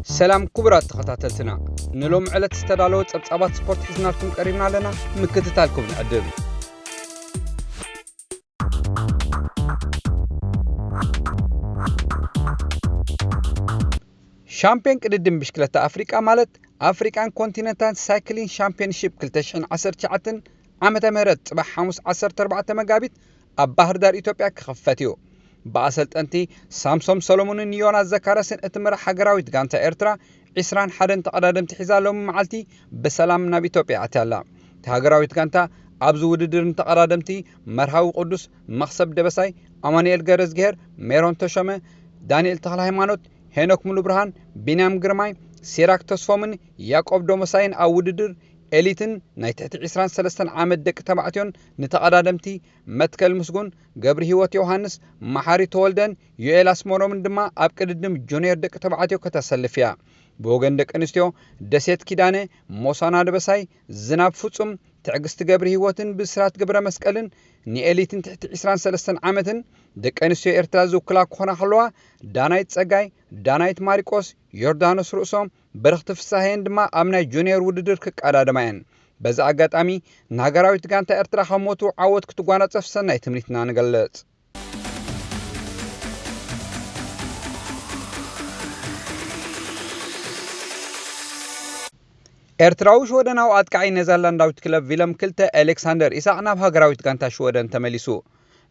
ሰላም ክቡራት ተኸታተልትና፣ ንሎም ዕለት ዝተዳለወ ጸብጻባት ስፖርት ሒዝናልኩም ቀሪብና ኣለና። ምክትታልኩም ንዕድም። ሻምፒዮን ቅድድም ብሽክለታ ኣፍሪቃ፣ ማለት ኣፍሪቃን ኮንቲነንታል ሳይክሊን ሻምፒዮንሺፕ ክልተ ሽሕን ዓሰርተ ትሽዓተን ዓመተ ምህረት፣ ጽባሕ ሓሙስ ዓሰርተ ኣርባዕተ መጋቢት ኣብ ባህር ዳር ኢትዮጵያ ክኽፈት እዩ። ብኣሰልጠንቲ ሳምሶም ሰሎሞንን ዮናስ ዘካርያስን እትምራሕ ሃገራዊት ጋንታ ኤርትራ፣ ዕስራን ሓደን ተቐዳደምቲ ሒዛ ሎሚ መዓልቲ ብሰላም ናብ ኢትዮጵያ ኣትያ ኣላ። እታ ሃገራዊት ጋንታ ኣብዚ ውድድር ንተቐዳደምቲ መርሃዊ ቅዱስ፣ መኽሰብ ደበሳይ፣ ኣማኑኤል ገረዝግሄር፣ ሜሮን ተሾመ፣ ዳንኤል ተኽለ ሃይማኖት፣ ሄኖክ ሙሉብርሃን፣ ቢንያም ግርማይ፣ ሲራክ ተስፎምን ያቆብ ዶሞሳይን ኣብ ውድድር ኤሊትን ናይ ትሕቲ ዕስራን ሰለስተን ዓመት ደቂ ተባዕትዮን ንተቐዳደምቲ መትከል ምስጉን፣ ገብረ ህይወት ዮሃንስ፣ መሓሪ ተወልደን ዮኤል ኣስመሮምን ድማ ኣብ ቅድድም ጁኒየር ደቂ ተባዕትዮ ከተሰልፍ እያ። ብወገን ደቂ ኣንስትዮ፣ ደሴት ኪዳነ፣ ሞሳና ደበሳይ፣ ዝናብ ፍጹም፣ ትዕግስቲ ገብረ ህይወትን ብስራት ገብረ መስቀልን ንኤሊትን ትሕቲ ዕስራን ሰለስተን ዓመትን ደቂ ኣንስትዮ ኤርትራ ዝውክላ ክኾና ከለዋ፣ ዳናይት ጸጋይ፣ ዳናይት ማሪቆስ፣ ዮርዳኖስ ርእሶም፣ በረኽቲ ፍሳሄን ድማ ኣብ ናይ ጁኒየር ውድድር ክቀዳደማ እየን። በዚ ኣጋጣሚ፣ ንሃገራዊት ጋንታ ኤርትራ ካብ ሞቱ ዓወት ክትጓናጸፍ ሰናይ ትምኒትና ንገልጽ። ኤርትራዊ ሽወደናዊ ኣጥቃዒ ኔዘርላንዳዊት ክለብ ቪለም ክልተ፣ ኣሌክሳንደር ኢሳቕ፣ ናብ ሃገራዊት ጋንታ ሽወደን ተመሊሱ።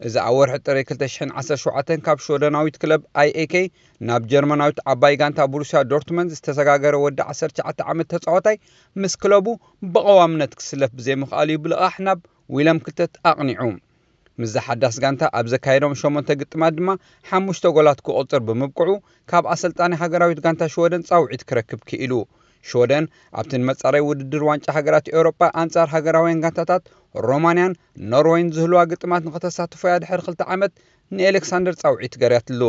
እዚ ኣብ ወርሒ ጥሪ ክልተ ሽሕን ዓሰርተ ሸውዓተን ካብ ሽወደናዊት ክለብ ኣይ ኤ ኬ ናብ ጀርመናዊት ዓባይ ጋንታ ብሩስያ ዶርትመንድ ዝተሰጋገረ ወዲ ዓሰርተ ትሽዓተ ዓመት ተጻዋታይ፣ ምስ ክለቡ ብቐዋምነት ክስለፍ ብዘይምኽኣሉ እዩ ብልቓሕ ናብ ዊለም ክልተ ኣቕኒዑ። ምስዛ ሓዳስ ጋንታ ኣብ ዘካየዶም ሸሞንተ ግጥማት ድማ ሓሙሽተ ጎላት ክቑጽር ብምብቅዑ፣ ካብ ኣሰልጣኒ ሃገራዊት ጋንታ ሽወደን ጻውዒት ክረክብ ክኢሉ። ሽወደን ኣብቲ ንመጻረይ ውድድር ዋንጫ ሃገራት ኤውሮጳ ኣንጻር ሃገራውያን ጋንታታት ሮማንያን ኖርወይን ዝህልዋ ግጥማት ንኸተሳትፎ እያ ድሕሪ ክልተ ዓመት ንኤሌክሳንደር ጻውዒት ገርያትሉ።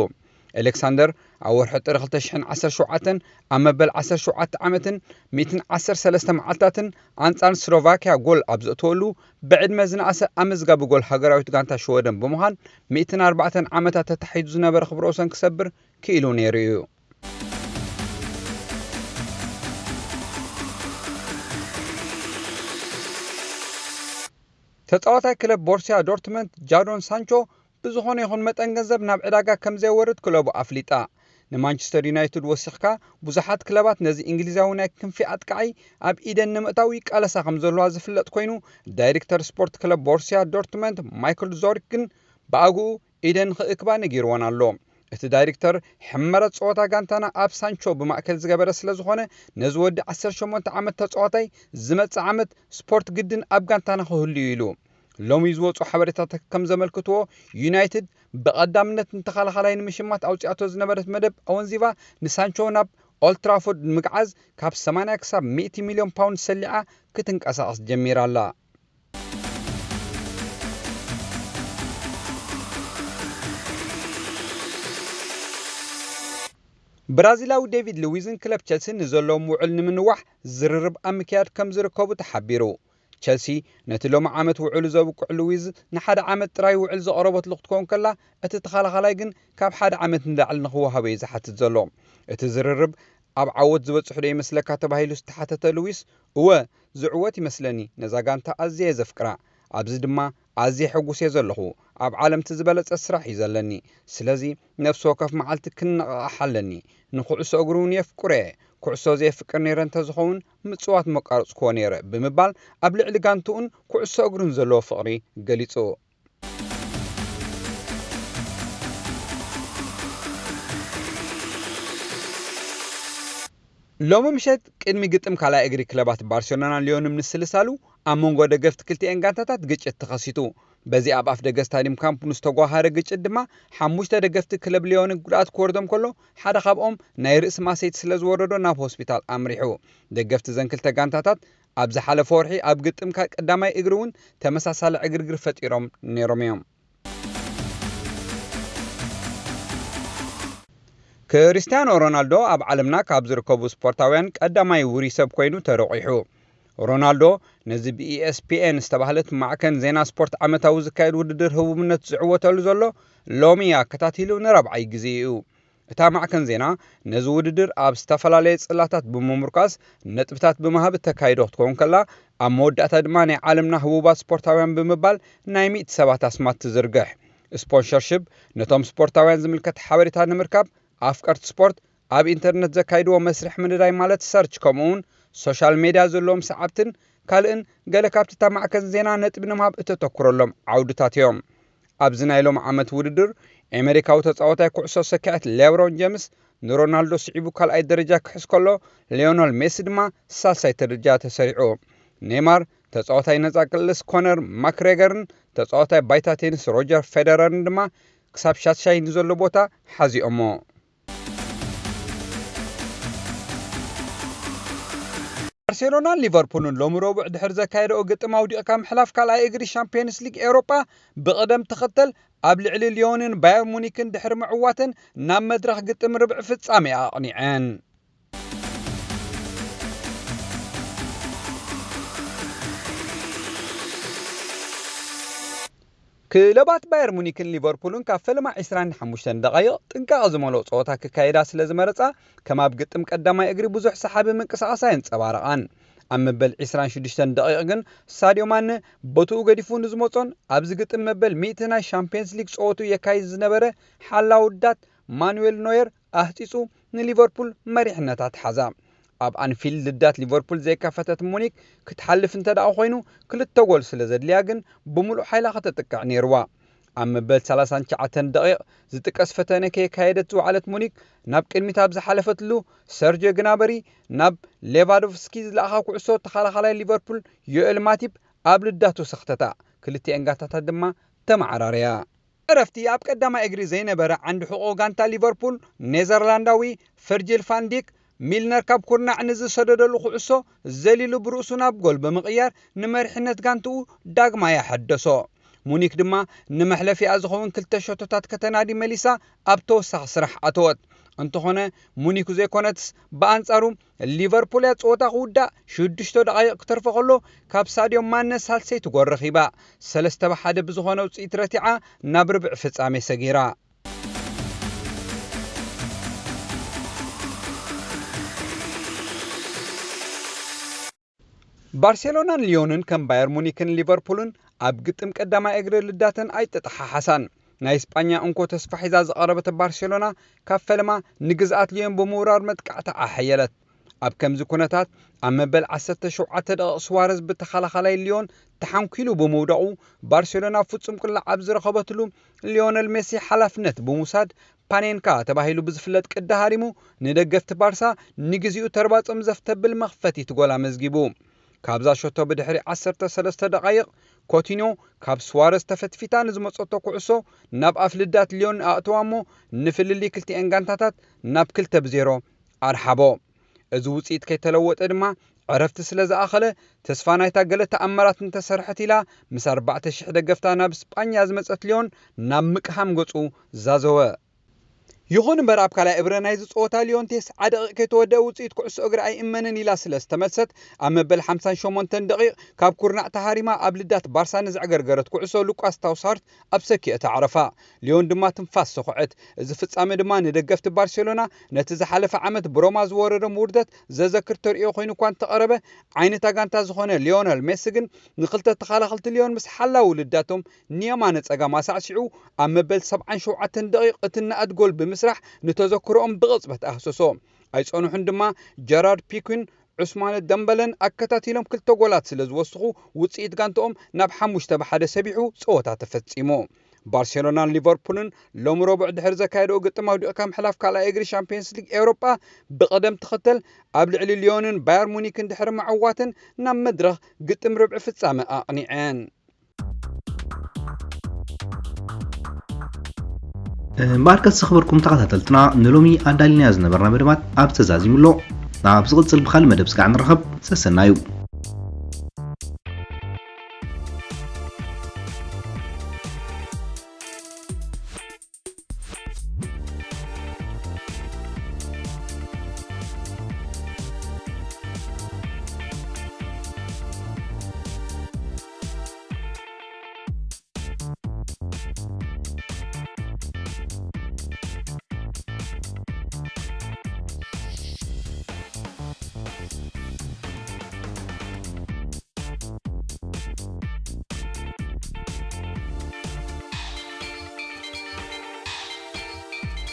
ኤሌክሳንደር ኣብ ወርሒ ጥሪ ክልተ ሽሕን ዓሰርተ ሸውዓተን ኣብ መበል ዓሰርተ ሸውዓተ ዓመትን ሚእትን ዓሰርተ ሰለስተ መዓልታትን ኣንጻር ስሎቫክያ ጎል ኣብ ዘእተወሉ፣ ብዕድመ ዝነኣሰ ኣመዝጋቢ ጎል ሃገራዊት ጋንታ ሽወደን ብምዃን፣ ሚእትን ኣርባዕተን ዓመታት ተታሒዙ ዝነበረ ክብረ ወሰን ክሰብር ክኢሉ ነይሩ እዩ። ተጻዋታይ ክለብ ቦርሲያ ዶርትመንድ ጃዶን ሳንቾ ብዝኾነ ይኹን መጠን ገንዘብ ናብ ዕዳጋ ከም ዘየወርድ ክለቡ ኣፍሊጣ። ንማንቸስተር ዩናይትድ ወሲኽካ፣ ብዙሓት ክለባት ነዚ እንግሊዛዊ ናይ ክንፊ ኣጥቃዒ ኣብ ኢደን ንምእታው ይቃለሳ ከም ዘለዋ ዝፍለጥ ኮይኑ፣ ዳይሬክተር ስፖርት ክለብ ቦርሲያ ዶርትመንድ ማይክል ዞሪክ ግን ብኣግኡ ኢደን ክእክባ ነጊርወን ኣሎ። እቲ ዳይሬክተር፣ ሕመረት ጸወታ ጋንታና ኣብ ሳንቾ ብማእከል ዝገበረ ስለ ዝኾነ፣ ነዚ ወዲ ዓሰርተ ሸሞንተ ዓመት ተጻዋታይ ዝመጽእ ዓመት ስፖርት ግድን ኣብ ጋንታና ክህሉ እዩ ኢሉ። ሎሚ ዝወጹ ሓበሬታታት ከም ዘመልክትዎ፣ ዩናይትድ ብቐዳምነት ንተኸላኻላይ ንምሽማት ኣውጺኣቶ ዝነበረት መደብ ኣወንዚፋ፣ ንሳንቾ ናብ ኦልትራፎርድ ንምግዓዝ ካብ ሰማንያ ክሳብ ሚእቲ ሚልዮን ፓውንድ ሰሊዓ ክትንቀሳቐስ ጀሚራ ኣላ። ብራዚላዊ ዴቪድ ሉዊዝን ክለብ ቸልሲን ንዘለዎም ውዕል ንምንዋሕ ዝርርብ ኣብ ምክያድ ከም ዝርከቡ ተሓቢሩ። ቸልሲ ነቲ ሎሚ ዓመት ውዕሉ ዘብቅዕ ሉዊዝ ንሓደ ዓመት ጥራይ ውዕል ዘቕረበትሉ ክትከውን ከላ፣ እቲ ተኸላኻላይ ግን ካብ ሓደ ዓመት ንላዕሊ ንኽወሃቦ እዩ ዝሓትት ዘሎ። እቲ ዝርርብ ኣብ ዓወት ዝበጽሕ ዶ ይመስለካ ተባሂሉ ዝተሓተተ ሉዊስ፣ እወ፣ ዝዕወት ይመስለኒ፣ ነዛ ጋንታ ኣዝየ እየ ዘፍቅራ። ኣብዚ ድማ ኣዝየ ሕጉስ እየ ዘለኹ። ኣብ ዓለም እቲ ዝበለጸ ስራሕ እዩ ዘለኒ። ስለዚ ነፍሲ ወከፍ መዓልቲ ክነቓቓሕ ኣለኒ። ንኩዕሶ እግሪ እውን የፍቅሮ እየ። ኩዕሶ ዘየፍቅር ነይረ እንተዝኸውን ምጽዋት መቃረጽኩዎ ነይረ፣ ብምባል ኣብ ልዕሊ ጋንትኡን ኩዕሶ እግሩን ዘለዎ ፍቕሪ ገሊጹ። ሎሚ ምሸት ቅድሚ ግጥም ካልኣይ እግሪ ክለባት ባርሴሎናን ሊዮንን ምስልሳሉ ኣብ መንጎ ደገፍቲ ክልቲኤን ጋንታታት ግጭት ተኸሲቱ። በዚ ኣብ ኣፍ ደገ ስታዲየም ካምፕ ኑ ዝተጓሃረ ግጭት ድማ ሓሙሽተ ደገፍቲ ክለብ ሊዮን ጉድኣት ክወርዶም ከሎ፣ ሓደ ካብኦም ናይ ርእሲ ማሰይቲ ስለ ዝወረዶ ናብ ሆስፒታል ኣምሪሑ። ደገፍቲ ዘን ክልተ ጋንታታት ኣብ ዝሓለፈ ወርሒ ኣብ ግጥም ካ-፣ ቀዳማይ እግሪ እውን ተመሳሳሊ ዕግርግር ፈጢሮም ነይሮም እዮም። ክርስቲያኖ ሮናልዶ ኣብ ዓለምና ካብ ዝርከቡ ስፖርታውያን ቀዳማይ ውሩይ ሰብ ኮይኑ ተረቑሑ። ሮናልዶ ነዚ ብ E S P N ዝተባህለት ማዕከን ዜና ስፖርት ዓመታዊ ዝካየድ ውድድር ህቡብነት ዝዕወተሉ ዘሎ ሎሚ ኣከታቲሉ ንራብዓይ ግዜ እዩ። እታ ማዕከን ዜና ነዚ ውድድር ኣብ ዝተፈላለየ ጽላታት ብምምርኳስ ነጥብታት ብምሃብ እተካይዶ ክትከውን ከላ፣ ኣብ መወዳእታ ድማ ናይ ዓለምና ህቡባት ስፖርታውያን ብምባል ናይ ሚእቲ ሰባት ኣስማት ትዝርግሕ። ስፖንሰርሺፕ ነቶም ስፖርታውያን ዝምልከት ሓበሬታ ንምርካብ ኣፍቀርቲ ስፖርት ኣብ ኢንተርነት ዘካይድዎ መስርሕ ምድላይ ማለት ሰርች፣ ከምኡውን ሶሻል ሜድያ ዘለዎም ሰዓብትን ካልእን ገለ ካብቲ እታ ማዕከን ዜና ነጥቢ ንምሃብ እተተኩረሎም ዓውድታት እዮም። ኣብዚ ናይ ሎም ዓመት ውድድር፣ ኣሜሪካዊ ተጻዋታይ ኩዕሶ ሰኪዐት ሌብሮን ጀምስ ንሮናልዶ ስዒቡ ካልኣይ ደረጃ ክሕዝ ከሎ፣ ሊዮነል ሜሲ ድማ ሳልሳይ ደረጃ ተሰሪዑ። ኔይማር፣ ተጻዋታይ ነጻ ቅልስ ኮነር ማክሬገርን ተጻዋታይ ባይታ ቴኒስ ሮጀር ፌደረርን ድማ ክሳብ ሻትሻይ ንዘሎ ቦታ ሓዚኦሞ። ባርሴሎናን ሊቨርፑልን ሎሚ ረቡዕ ድሕሪ ዘካየደኦ ግጥም ኣውዲቕካ ምሕላፍ ካልኣይ እግሪ ሻምፒዮንስ ሊግ ኤውሮጳ ብቕደም ተኸተል ኣብ ልዕሊ ሊዮንን ባየር ሙኒክን ድሕሪ ምዕዋተን ናብ መድረኽ ግጥም ርብዒ ፍጻሜ ኣቕኒዐን። ክለባት ባየር ሙኒክን ሊቨርፑልን ካብ ፈለማ ዕስራን ሓሙሽተን ደቓይቕ ጥንቃቐ ዝመልኦ ጸወታ ክካየዳ ስለ ዝመረጻ፣ ከም ኣብ ግጥም ቀዳማይ እግሪ ብዙሕ ሰሓቢ ምንቅስቓስ ኣየንጸባረቓን። ኣብ መበል ዕስራን ሽዱሽተን ደቒቕ ግን ሳድዮ ማነ ቦትኡ ገዲፉ ንዝመጾን ኣብዚ ግጥም መበል ሚእቲ ናይ ሻምፒየንስ ሊግ ጸወቱ የካይድ ዝነበረ ሓላው ዳት ማኑዌል ኖየር ኣህጺጹ ንሊቨርፑል መሪሕነታ ተሓዛ። ኣብ ኣንፊልድ ልዳት ሊቨርፑል ዘይከፈተት ሙኒክ ክትሓልፍ እንተ ደኣ ኮይኑ፣ ክልተ ጎል ስለ ዘድልያ ግን ብምሉእ ሓይላ ከተጥቅዕ ነይርዋ። ኣብ መበል ሰላሳን ትሽዓተን ደቒቕ ዝጥቀስ ፈተነ ከየካየደት ዝወዓለት ሙኒክ፣ ናብ ቅድሚት ኣብ ዝሓለፈትሉ፣ ሰርጆ ግናበሪ ናብ ሌቫንዶቭስኪ ዝለኣኻ ኩዕሶ ተኸላኻላይ ሊቨርፑል ዮኤል ማቲፕ ኣብ ልዳቱ ሰኽተታ። ክልቲኤን ጋንታታት ድማ ተመዓራረያ። ዕረፍቲ ኣብ ቀዳማይ እግሪ ዘይነበረ ዓንዲ ሕቖ ጋንታ ሊቨርፑል፣ ኔዘርላንዳዊ ቨርጂል ፋን ዲክ፣ ሚልነር ካብ ኩርናዕ ንዝሰደደሉ ኩዕሶ ዘሊሉ ብርእሱ ናብ ጎል ብምቕያር ንመሪሕነት ጋንትኡ ዳግማይ ኣሐደሶ። ሙኒክ ድማ ንመሕለፊኣ ዝኸውን ክልተ ሸቶታት ከተናዲ መሊሳ ኣብ ተወሳኺ ስራሕ ኣተወት። እንተኾነ፣ ሙኒክ ዘይኮነትስ ብኣንጻሩ ሊቨርፑል እያ ጸወታ ክውዳእ ሽዱሽተ ደቓይቕ ክተርፎ ከሎ፣ ካብ ሳድዮ ማነ ሳልሰይቲ ጎል ረኺባ፣ ሰለስተ ብሓደ ብዝኾነ ውጽኢት ረቲዓ ናብ ርብዒ ፍጻሜ ሰጊራ። ባርሴሎናን ሊዮንን ከም ባየር ሙኒክን ሊቨርፑልን ኣብ ግጥም ቀዳማይ እግሪ ልዳተን ኣይተጠሓሓሳን። ናይ ስጳኛ እንኮ ተስፋ ሒዛ ዝቐረበት ባርሴሎና፣ ካብ ፈለማ ንግዝኣት ሊዮን ብምውራር መጥቃዕታ ኣሐየለት። ኣብ ከምዚ ኩነታት፣ ኣብ መበል ዓሰርተ ሸውዓተ ደቂቕ ስዋረዝ ብተኸላኻላይ ሊዮን ተሓንኲሉ ብምውዳቑ፣ ባርሴሎና ፍጹም ቅላዕ ኣብ ዝረኸበትሉ፣ ሊዮነል ሜሲ ሓላፍነት ብምውሳድ ፓኔንካ ተባሂሉ ብዝፍለጥ ቅዲ ሃሪሙ፣ ንደገፍቲ ባርሳ ንግዜኡ ተርባጾም ዘፍተብል መኽፈቲት ጎል ኣመዝጊቡ። ካብዛ ሸቶ ብድሕሪ ዓሰርተ ሰለስተ ደቓይቕ፣ ኮቲንዮ ካብ ስዋረዝ ተፈትፊታ ንዝመጸቶ ኩዕሶ ናብ ኣፍ ልዳት ሊዮን ኣእተዋ እሞ፣ ንፍልልይ ክልቲኤን ጋንታታት ናብ ክልተ ብዜሮ ኣርሓቦ። እዚ ውጽኢት ከይተለወጠ ድማ፣ ዕረፍቲ ስለ ዝኣኸለ፣ ተስፋ ናይታ ገለ ተኣምራት እንተሰርሐት ኢላ፣ ምስ ኣርባዕተ ሽሕ ደገፍታ ናብ ስጳኛ ዝመጸት ሊዮን ናብ ምቅሃም ገጹ ዛዘወ። ይኹን እምበር፣ ኣብ ካልኣይ እብረ ናይዚ ጸወታ ሊዮን ቴስዓ ደቂቕ ከይተወደአ ውጽኢት ኩዕሶ እግሪ ኣይእመንን ኢላ ስለ ዝተመልሰት፣ ኣብ መበል ሓምሳን ሸሞንተን ደቂቕ ካብ ኩርናዕ ተሃሪማ ኣብ ልዳት ባርሳ ንዘዕገርገረት ኩዕሶ ሉቃስ ታውሳርት ኣብ ሰኪዐት ኣዕረፋ። ሊዮን ድማ ትንፋስ ሰኹዐት። እዚ ፍጻመ ድማ ንደገፍቲ ባርሴሎና ነቲ ዝሓለፈ ዓመት ብሮማ ዝወረዶም ውርደት ዘዘክር ተርእዮ ኮይኑ እኳ እንተቐረበ፣ ዓይነታ ጋንታ ዝኾነ ሊዮነል ሜሲ ግን ንክልተ ተኸላኸልቲ ሊዮን ምስ ሓላው ልዳቶም ንየማነ ጸጋም ኣሳዕሲዑ ኣብ መበል ሰብዓን ሸውዓተን ደቂቕ እቲ ናእድ ጎል ብምስራሕ ንተዘክሮኦም ብቕጽበት ኣህሰሶ። ኣይጸንሑን ድማ ጀራርድ ፒኩን ዑስማነ ደምበለን ኣከታቲሎም ክልተ ጎላት ስለ ዝወስኹ ውጽኢት ጋንትኦም ናብ ሓሙሽተ ብሓደ ሰቢሑ ጸወታ ተፈጺሙ። ባርሴሎናን ሊቨርፑልን ሎሚ ረቡዕ ድሕሪ ዘካየደኦ ግጥም ኣውዲቕካ ምሕላፍ ካልኣይ እግሪ ሻምፒየንስ ሊግ ኤውሮጳ ብቐደም ተኸተል ኣብ ልዕሊ ሊዮንን ባየር ሙኒክን ድሕሪ ምዕዋተን ናብ መድረኽ ግጥም ርብዒ ፍጻመ ኣቕኒዐን። እምበኣርከስ ዝኸበርኩም ተኸታተልትና፣ ንሎሚ ኣዳሊናዮ ዝነበርና መደባት ኣብ ተዛዚሙ ኣሎ። ናብ ዝቕጽል ብኻልእ መደብ ስጋዕ ንራኸብ። ሰሰናዩ።